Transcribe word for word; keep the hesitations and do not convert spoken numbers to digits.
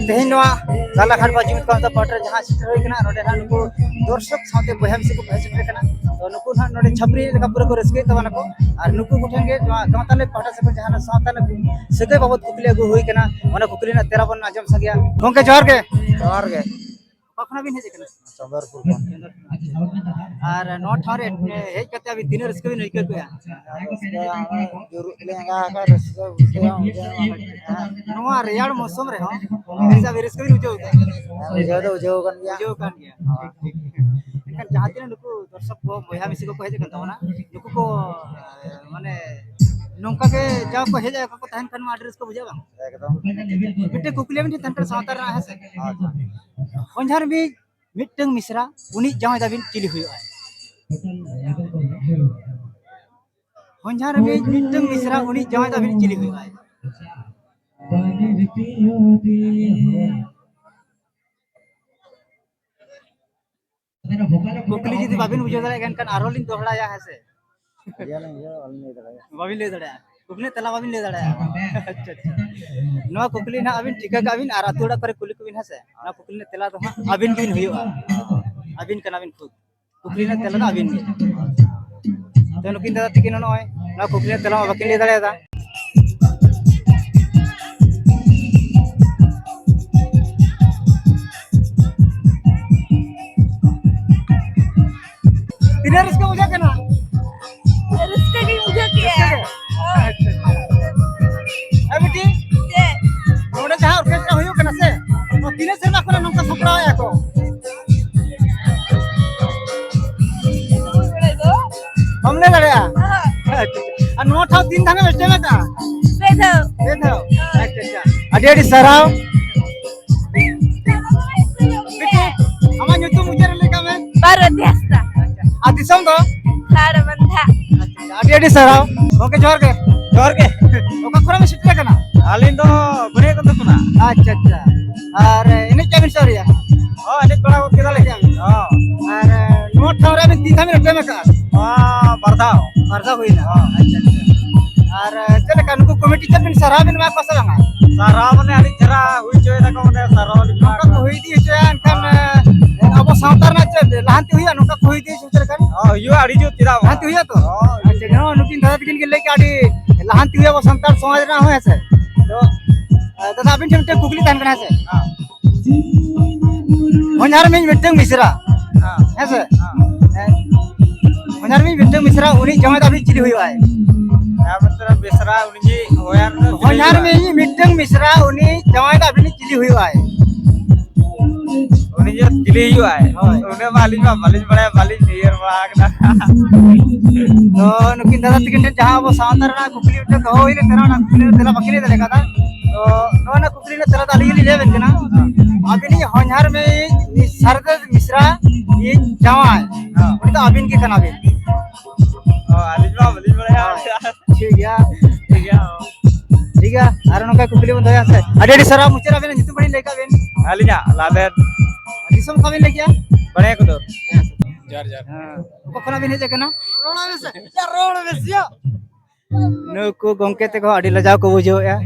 ᱛᱮᱦᱮᱧ ᱱᱚᱣᱟ ᱜᱟᱞᱟᱜᱷᱟᱴ ᱵᱟ ᱡᱩᱢᱤᱫ ᱠᱟᱣᱛᱟ ᱯᱟᱦᱴᱟ ᱨᱮ ᱡᱟᱦᱟᱸ ᱥᱮᱴᱮᱨ ᱦᱩᱭ ᱠᱟᱱᱟ, ᱱᱚᱰᱮ ᱱᱟᱦᱟᱜ ᱱᱩᱠᱩ ᱫᱚᱨᱥᱚᱠ ᱥᱟᱶᱛᱮ ᱵᱚᱭᱦᱟ ᱢᱤᱥᱤ ᱠᱚ ᱦᱮᱡ ᱥᱮᱴᱮᱨ ᱠᱟᱱᱟ᱾ ᱛᱚ ᱱᱩᱠᱩ ᱱᱟᱦᱟᱜ ᱱᱚᱰᱮ ᱪᱷᱟᱹᱯᱨᱤ ᱮᱱᱮᱡ ᱞᱮᱠᱟ ᱯᱩᱨᱟᱹ ᱠᱚ ᱨᱟᱹᱥᱠᱟᱹᱭᱮᱫ ᱛᱟᱵᱚᱱᱟ ᱠᱚ᱾ ᱟᱨ ᱱᱩᱠᱩ ᱠᱚᱴᱷᱮᱱ ᱜᱮ ᱱᱚᱣᱟ ᱜᱟᱶᱛᱟ ᱞᱮ ᱯᱟᱦᱴᱟ ᱥᱮᱫ ᱠᱷᱚᱱ ᱡᱟᱦᱟᱱᱟᱜ ᱥᱟᱶᱛᱟ ᱨᱮᱱᱟᱜ ᱥᱟᱹᱜᱟᱹᱭ ᱵᱟᱵᱚᱫ ᱠᱩᱠᱞᱤ ᱟᱹᱜᱩ ᱦᱩᱭ ᱠᱟᱱᱟ, ᱚᱱᱟ ᱠᱩᱠᱞᱤ ᱨᱮᱱᱟᱜ ᱛᱮᱞᱟ ᱵᱚᱱ ᱟᱸᱡᱚᱢ ᱥᱟᱸᱜᱮᱭᱟ᱾ ᱜᱚᱢᱠᱮ, ᱡᱚᱦᱟᱨ ᱜᱮ᱾ ᱡᱚᱦᱟᱨ ᱜᱮ᱾ ᱚᱠᱟ ᱠᱷᱚᱱᱟᱜ ᱵᱤᱱ ᱦᱮᱡ ᱟᱠᱟᱱᱟ? ᱪᱚᱱᱫᱚᱨᱯᱩᱨ ᱠᱷᱚᱱ᱾ ᱟᱨ ᱱᱚᱣᱟ ᱴᱷᱟᱶ ᱨᱮ ᱦᱮᱡ ᱠᱟᱛᱮ ᱟᱹᱵᱤᱱ ᱛᱤᱱᱟᱹᱜ ᱨᱟᱹᱥᱠᱟᱹ ᱵᱤᱱ ᱟᱹᱭᱠᱟᱹᱣ ᱠᱮᱫᱼᱟ? ᱨᱟᱹᱥᱠᱟᱹ, ᱡᱩᱨᱩᱜ ᱞᱮ ᱟᱸᱜᱟ ᱟᱠᱟᱫ, ᱨᱟᱹᱥᱠᱟᱹ ᱵᱩᱡᱷᱟᱹᱣ ᱵᱩᱡᱷᱟᱹᱣ᱾ ᱱᱚᱣᱟ ᱨᱮᱭᱟᱲ ᱢᱳᱥᱩᱢ ᱨᱮᱦᱚᱸ ᱦᱮᱸ᱾ ᱛᱤᱥ ᱟᱹᱵᱤᱱ ᱨᱟᱹᱥᱠᱟᱹ ᱵᱤᱱ ᱵᱩᱡᱷᱟᱹᱣ ᱠᱮᱫᱼᱟ? ᱦᱮᱸ, ᱵᱩᱡᱷᱟᱹᱣ ᱫᱚ ᱵᱩᱡᱷᱟᱹᱣ ᱠᱟᱱ ᱜᱮᱭᱟ᱾ ᱵᱩᱡᱷᱟᱹᱣ ᱠᱟᱱ ᱜᱮᱭᱟ᱾ ᱦᱳᱭ᱾ ᱮᱱᱠᱷᱟᱱ ᱡᱟᱦᱟᱸ ᱛᱤᱱᱟᱹᱜ ᱱᱩᱠᱩ ᱫᱚᱨᱥᱚᱠ ᱠᱚ, ᱵᱚᱭᱦᱟ ᱢᱤᱥᱤ ᱠᱚᱠᱚ ᱦᱮᱡ ᱟᱠᱟᱱ ᱛᱟᱵᱚᱱᱟ, ᱱᱩᱠᱩ ᱠᱚ, ᱮ, ᱢᱟᱱᱮ, ᱱᱚᱝᱠᱟ ᱜᱮ ᱡᱟᱣ ᱠᱚ ᱦᱮᱡ ᱟᱠᱚ ᱠᱚ ᱛᱟᱦᱮᱱ ᱠᱷᱟᱱ ᱢᱟ ᱟᱹᱰᱤ ᱨᱟᱹᱥᱠᱟᱹ ᱵᱩᱡᱷᱟᱹᱜᱼᱟ, ᱵᱟᱝ? ᱮᱠᱫᱚᱢ᱾ ᱢᱤᱫᱴᱮᱱ ᱠᱩᱠᱞᱤ ᱟᱵᱤᱱ ᱴᱷᱮᱱ ᱛᱟᱦᱮᱱ ᱠᱟᱱᱟ ᱥᱟᱶᱛᱟ ᱨᱮᱱᱟᱜ, ᱦᱮᱸ ᱥᱮ? ᱟᱪᱪᱷᱟ᱾ ᱦᱚᱧᱦᱟᱨ ᱢᱤᱡ ᱢᱤᱫᱴᱟᱝ ᱢᱤᱥᱨᱟ, ᱩᱱᱤ ᱡᱟᱶᱟᱭ ᱛᱟᱵᱤᱱ ᱪᱤᱞᱤ ᱦᱩᱭᱩᱜᱼᱟᱭ? ᱦᱚᱧᱦᱟᱨ ᱢᱤᱡ ᱢᱤᱫᱴᱟᱝ ᱢᱤᱥᱨᱟ, ᱩᱱᱤ ᱡᱟᱶᱟᱭ ᱛᱟᱵᱤᱱ ᱪᱤᱞᱤ ᱦᱩᱭᱩᱜᱼᱟᱭ? ᱠᱩᱠᱞᱤ ᱡᱩᱫᱤ ᱵᱟᱵᱤᱱ ᱵᱩᱡᱷᱟᱹᱣ ᱫᱟᱲᱮᱭᱟᱜ ᱠᱟᱱ ᱠᱷᱟᱱ ᱟᱨᱦᱚᱸ ᱞᱤᱧ ᱫᱚᱦᱲᱟᱭᱟ, ᱦᱮᱸ ᱥᱮ? ᱟᱹᱞᱤᱧ ᱞᱤᱧ ᱵᱩᱡᱷᱟᱹᱣᱟ, ᱵᱟᱹᱞᱤᱧ ᱞᱟᱹᱭ ᱫᱟᱲᱮᱭᱟᱜᱼᱟ᱾ ᱵᱟᱵᱤᱱ ᱞᱟᱹᱭ ᱫᱟᱲᱮᱭᱟᱜᱼᱟ? ᱠᱩᱠᱞᱤ ᱨᱮᱱᱟᱜ ᱛᱮᱞᱟ ᱵᱟᱵᱤᱱ ᱞᱟᱹᱭ ᱫᱟᱲᱮᱭᱟᱜᱼᱟ? ᱟᱪᱪᱷᱟ, ᱟᱪᱪᱷᱟ᱾ ᱱᱚᱣᱟ ᱠᱩᱠᱞᱤ ᱱᱟᱦᱟᱜ ᱟᱹᱵᱤᱱ ᱴᱷᱤᱠᱟᱹ ᱠᱟᱜ ᱵᱤᱱ ᱟᱨ ᱟᱹᱛᱩ ᱚᱲᱟᱜ ᱠᱚᱨᱮ ᱠᱩᱞᱤ ᱠᱚᱵᱤᱱ, ᱦᱮᱸ ᱥᱮ? ᱱᱚᱣᱟ ᱠᱩᱠᱞᱤ ᱨᱮᱱᱟᱜ ᱛᱮᱞᱟ ᱫᱚ ᱦᱟᱸᱜ ᱟᱹᱵᱤᱱ ᱜᱮᱵᱤᱱ ᱦᱩᱭᱩᱜᱼᱟ᱾ ᱟᱹᱵᱤᱱ ᱠᱟᱱᱟ ᱵᱤᱱ ᱠᱷᱩᱫ᱾ ᱠᱩᱠᱞᱤ ᱨᱮᱱᱟᱜ ᱛᱮᱞᱟ ᱫᱚ ᱟᱹᱵᱤᱱ ᱜᱮ᱾ ᱛᱚ ᱱᱩᱠᱤᱱ ᱫᱟᱫᱟ ᱛᱟᱹᱠᱤᱱ ᱦᱚᱸ ᱱᱚᱜᱼᱚᱭ ᱱᱚᱣᱟ ᱠᱩᱠᱞᱤ ᱨᱮᱱᱟᱜ ᱛᱮᱞᱟ ᱢᱟ ᱵᱟᱹᱠᱤᱱ ᱞᱟᱹᱭ ᱫᱟᱲᱮᱭᱟᱫᱟ᱾ ᱛᱤᱱᱟᱹᱜ ᱨᱟᱹᱥᱠᱟᱹ ᱵᱩᱡᱷᱟᱹᱜ ᱠᱟᱱᱟ? ᱨᱟᱹᱥᱠᱟᱹ ᱜᱤᱧ ᱵᱩᱡᱷᱟᱹᱣ ᱠᱮᱜᱼᱟ᱾ ᱨᱟᱹᱥᱠᱟᱹ ᱜᱮ? ᱟᱪᱪᱷᱟ, ᱟᱪᱪᱷᱟ᱾ ᱦᱮᱸ ᱵᱤᱴᱤ? ᱪᱮᱫ? ᱱᱚᱰᱮ ᱡᱟᱦᱟᱸ orchestra ᱦᱩᱭᱩᱜ ᱠᱟᱱᱟ ᱥᱮ, ᱱᱚᱣᱟ ᱛᱤᱱᱟᱹᱜ ᱥᱮᱨᱢᱟ ᱠᱷᱚᱱᱟᱜ ᱱᱚᱝᱠᱟ ᱥᱟᱯᱲᱟᱣᱮᱫᱼᱟ ᱠᱚ? ᱵᱟᱢ ᱞᱟᱹᱭ ᱫᱟᱲᱮᱭᱟᱜᱼᱟ? ᱦᱚᱸ᱾ ᱟᱪᱪᱷᱟ, ᱟᱪᱪᱷᱟ᱾ ᱟᱨ ᱱᱚᱣᱟ ᱴᱷᱟᱶ ᱛᱤᱱ ᱫᱷᱟᱣ ᱮᱢ ᱮᱴᱮᱢ ᱟᱠᱟᱫᱼᱟ? ᱯᱮ ᱫᱷᱟᱣ᱾ ᱯᱮ ᱫᱷᱟᱣ? ᱦᱳᱭ᱾ ᱟᱪᱪᱷᱟ, ᱟᱪᱪᱷᱟ᱾ ᱟᱹᱰᱤ ᱟᱹᱰᱤ ᱥᱟᱨᱦᱟᱣ᱾ ᱵᱤᱴᱤ, ᱟᱢᱟᱜ ᱧᱩᱛᱩᱢ ᱩᱪᱟᱨ ᱞᱮᱠᱟ ᱢᱮ᱾ ᱯᱟᱨᱵᱚᱛᱤ ᱦᱟᱸᱥᱫᱟ᱾ ᱟᱨ ᱫᱤᱥᱚᱢ ᱫᱚ? ᱠᱷᱟᱲᱵᱟᱱᱫᱷᱟ᱾ ᱟᱪᱪᱷᱟ, ᱟᱹᱰᱤ ᱟᱹᱰᱤ ᱥᱟᱨᱦᱟᱣ᱾ ᱜᱚᱢᱠᱮ ᱡᱚᱦᱟᱨ ᱜᱮ᱾ ᱡᱚᱦᱟᱨ ᱜᱮ᱾ ᱚᱠᱟ ᱠᱷᱚᱱᱟᱜ ᱵᱤᱱ ᱥᱮᱴᱮᱨ ᱟᱠᱟᱱᱟ? ᱟᱹᱞᱤᱧ ᱫᱚ ᱵᱟᱹᱨᱭᱟᱹᱛ ᱟᱹᱛᱩ ᱠᱷᱚᱱᱟᱜ᱾ ᱟᱪᱪᱷᱟ, ᱟᱪᱪᱷᱟ᱾ ᱟᱨ ᱮᱱᱮᱡ ᱠᱮᱜᱼᱟ ᱵᱤᱱ ᱥᱮ ᱟᱹᱣᱨᱤᱭᱟ? ᱦᱚᱸ, ᱮᱱᱮᱡ ᱵᱟᱲᱟ ᱜᱚᱫ ᱠᱮᱫᱟᱞᱮ᱾ ᱮᱱᱮᱡ ᱠᱮᱜᱼᱟ ᱵᱤᱱ? ᱦᱚᱸ᱾ ᱟᱨ ᱱᱚᱣᱟ ᱴᱷᱟᱶ ᱨᱮ ᱟᱹᱵᱤᱱ ᱛᱤᱱ ᱫᱷᱟᱣ ᱵᱤᱱ ᱮᱴᱮᱢ ᱟᱠᱟᱫᱼᱟ? ᱱᱚᱣᱟ ᱵᱟᱨ ᱫᱷᱟᱣ᱾ ᱵᱟᱨ ᱫᱷᱟᱣ ᱦᱩᱭᱱᱟ? ᱦᱚᱸ᱾ ᱟᱪᱪᱷᱟ, ᱟᱪᱪᱷᱟ᱾ ᱟᱨ ᱪᱮᱫ ᱞᱮᱠᱟ ᱱᱩᱠᱩ ᱠᱚᱢᱤᱴᱤ ᱪᱮᱫ ᱵᱤᱱ ᱥᱟᱨᱦᱟᱣ ᱵᱤᱱ ᱮᱢᱟ ᱠᱚᱣᱟ ᱥᱮ ᱵᱟᱝᱟ? ᱥᱟᱨᱦᱟᱣ ᱢᱟᱱᱮ ᱟᱹᱰᱤ ᱪᱮᱦᱨᱟ ᱦᱩᱭ ᱦᱚᱪᱚᱭ ᱫᱟᱠᱚ, ᱚᱸᱰᱮ ᱥᱟᱨᱦᱟᱣ ᱞᱤᱧ ᱮᱢᱟ ᱱᱚᱝᱠᱟ ᱠᱚ ᱠᱚᱣᱟ᱾ ᱦᱩᱭ ᱤᱫᱤ ᱦᱚᱪᱚᱭᱟ, ᱮᱱᱠᱷᱟᱱ ᱟᱵᱚ ᱥᱟᱶᱛᱟ ᱨᱮᱱᱟᱜ ᱪᱮᱫ ᱞᱟᱦᱟᱱᱛᱤ ᱦᱩᱭᱩᱜᱼᱟ? ᱱᱚᱝᱠᱟ ᱠᱚ ᱦᱩᱭ ᱤᱫᱤ ᱦᱚᱪᱚ ᱞᱮᱠᱷᱟᱱ ᱦᱚᱸ, ᱦᱩᱭᱩᱜᱼᱟ, ᱟᱹᱰᱤ ᱡᱳᱨ, ᱪᱮᱫᱟᱜ ᱵᱟᱝ? ᱞᱟᱦᱟᱱᱛᱤ ᱦᱩᱭᱩᱜᱼᱟ ᱛᱚ? ᱦᱚᱸ, ᱦᱩᱭᱩᱜᱼᱟ᱾ ᱟᱪᱪᱷᱟ, ᱱᱚᱣᱟ ᱱᱩᱠᱤᱱ ᱫᱟᱫᱟ ᱛᱟᱹᱠᱤᱱ ᱠᱤᱱ ᱞᱟᱹᱭ ᱠᱮᱫᱼᱟ, ᱟᱹᱰᱤ ᱞᱟᱦᱟᱱᱛᱤ ᱦᱩᱭᱩᱜᱼᱟ ᱟᱵᱚ ᱥᱟᱱᱛᱟᱲ ᱥᱚᱢᱟᱡᱽ ᱨᱮᱱᱟᱜ ᱦᱚᱸ, ᱦᱮᱸ ᱥᱮ? ᱛᱚ ᱫᱟᱫᱟ, ᱟᱹᱵᱤᱱ ᱴᱷᱮᱱ ᱢᱤᱫᱴᱮᱱ ᱠᱩᱠᱞᱤ ᱛᱟᱦᱮᱱ ᱠᱟᱱᱟ, ᱦᱮᱸ ᱥᱮ? ᱦᱮᱸ᱾ ᱦᱚᱧᱦᱟᱨ ᱢᱤᱧ ᱢᱤᱫᱴᱟᱝ ᱢᱤᱥᱨᱟ, ᱦᱮᱸ᱾ ᱦᱮᱸ ᱥᱮ? ᱦᱮᱸ᱾ ᱦᱮᱸ᱾ ᱦᱚᱧᱦᱟᱨ ᱢᱤᱧ ᱢᱤᱫᱴᱟᱝ ᱢᱤᱥᱨᱟ, ᱩᱱᱤ ᱡᱟᱶᱟᱭ ᱫᱚ ᱟᱵᱤᱱ ᱪᱤᱞᱤ ᱦᱩᱭᱩᱜᱼᱟᱭ? ᱦᱮᱸ, ᱢᱤᱥᱨᱟ, ᱢᱤᱥᱨᱟ, ᱩᱱᱤ ᱦᱚᱧᱦᱟᱨ ᱫᱚ ᱪᱤᱞᱤ ᱦᱚᱧᱦᱟᱨ ᱦᱩᱭᱩᱜᱼᱟᱭ? ᱢᱤᱧ ᱢᱤᱫᱴᱟᱝ ᱢᱤᱥᱨᱟ, ᱩᱱᱤ ᱡᱟᱶᱟᱭ ᱫᱚ ᱟᱵᱤᱱ ᱪᱤᱞᱤ ᱦᱩᱭᱩᱜᱼᱟᱭ? ᱩᱱᱤ ᱡᱮ ᱪᱤᱞᱤ ᱦᱩᱭᱩᱜᱼᱟᱭ? ᱦᱳᱭ᱾ ᱩᱱᱤ ᱢᱟ ᱟᱹᱞᱤᱧ ᱢᱟ ᱵᱟᱹᱞᱤᱧ ᱵᱟᱲᱟᱭᱟ, ᱵᱟᱹᱞᱤᱧ ᱩᱭᱦᱟᱹᱨ ᱵᱟᱲᱟ ᱟᱠᱟᱫᱟ᱾ ᱛᱚ, ᱱᱩᱠᱤᱱ ᱫᱟᱫᱟ ᱛᱟᱹᱠᱤᱱ ᱴᱷᱮᱱ ᱡᱟᱦᱟᱸ ᱟᱵᱚ ᱥᱟᱶᱛᱟ ᱨᱮᱱᱟᱜ ᱠᱩᱠᱞᱤ ᱢᱤᱫᱴᱮᱱ ᱫᱚᱦᱚ ᱦᱩᱭ ᱞᱮᱱ ᱛᱟᱦᱮᱱᱟ, ᱚᱱᱟ ᱠᱩᱠᱞᱤ ᱨᱮᱱᱟᱜ ᱛᱮᱞᱟ ᱵᱟᱹᱠᱤᱱ ᱞᱟᱹᱭ ᱫᱟᱲᱮ ᱠᱟᱫᱟ᱾ ᱛᱚ, ᱱᱚᱣᱟ ᱨᱮᱱᱟᱜ ᱠᱩᱠᱞᱤ ᱨᱮᱱᱟᱜ ᱛᱮᱞᱟ ᱫᱚ ᱟᱹᱞᱤᱧ ᱜᱮᱞᱤᱧ ᱞᱟᱹᱭ ᱟᱵᱮᱱ ᱠᱟᱱᱟ᱾ ᱟᱹᱵᱤᱱᱤᱡ ᱦᱚᱧᱦᱟᱨ ᱢᱮ ᱥᱟᱨᱫᱟᱨ ᱢᱤᱥᱨᱟ, ᱤᱧ ᱡᱟᱶᱟᱭ, ᱦᱮᱸ᱾ ᱩᱱᱤ ᱫᱚ ᱟᱹᱵᱤᱱ ᱜᱮ ᱠᱟᱱᱟ ᱵᱤᱱ᱾ ᱚ, ᱟᱹᱞᱤᱧ ᱢᱟ ᱵᱟᱹᱞᱤᱧ ᱵᱟᱲᱟᱭᱟ᱾ ᱦᱳᱭ᱾ ᱴᱷᱤᱠ ᱜᱮᱭᱟ᱾ ᱴᱷᱤᱠ ᱜᱮᱭᱟ᱾ ᱴᱷᱤᱠ ᱜᱮᱭᱟ, ᱟᱨ ᱱᱚᱝᱠᱟ ᱠᱩᱠᱞᱤ ᱵᱚᱱ ᱫᱚᱦᱚᱭᱟ ᱥᱮ᱾ ᱟᱹᱰᱤ ᱟᱹᱰᱤ ᱥᱟᱨᱦᱟᱣ, ᱢᱩᱪᱟᱹᱫ ᱟᱵᱮᱱᱟᱜ ᱧᱩᱛᱩᱢ ᱠᱟᱹᱴᱤᱡ ᱞᱟᱹᱭ ᱠᱟᱜ ᱵᱮᱱ᱾ ᱟᱹᱞᱤᱧᱟᱜ ᱞᱟᱫᱮᱱ᱾ ᱫᱤᱥᱚᱢ ᱚᱠᱟ ᱵᱮᱱ ᱞᱟᱹᱭ ᱠᱮᱜᱼᱟ? ᱵᱟᱲᱮ ᱠᱚᱫᱚ᱾ ᱡᱟᱨ ᱡᱟᱨ᱾ ᱦᱮᱸ᱾ ᱚᱠᱟ ᱠᱷᱚᱱᱟᱜ ᱵᱮᱱ ᱦᱮᱡ ᱟᱠᱟᱱᱟ? ᱨᱚᱲ ᱢᱮᱥᱮ᱾ ᱭᱟ, ᱨᱚᱲ ᱢᱮᱥᱮ, ᱭᱟ᱾ ᱱᱩᱠᱩ ᱜᱚᱝᱠᱮ ᱛᱮᱠᱚ ᱟᱹᱰᱤ ᱞᱟᱡᱟᱣ ᱠᱚ ᱵᱩᱡᱷᱟᱹᱣᱮᱫᱼᱟ᱾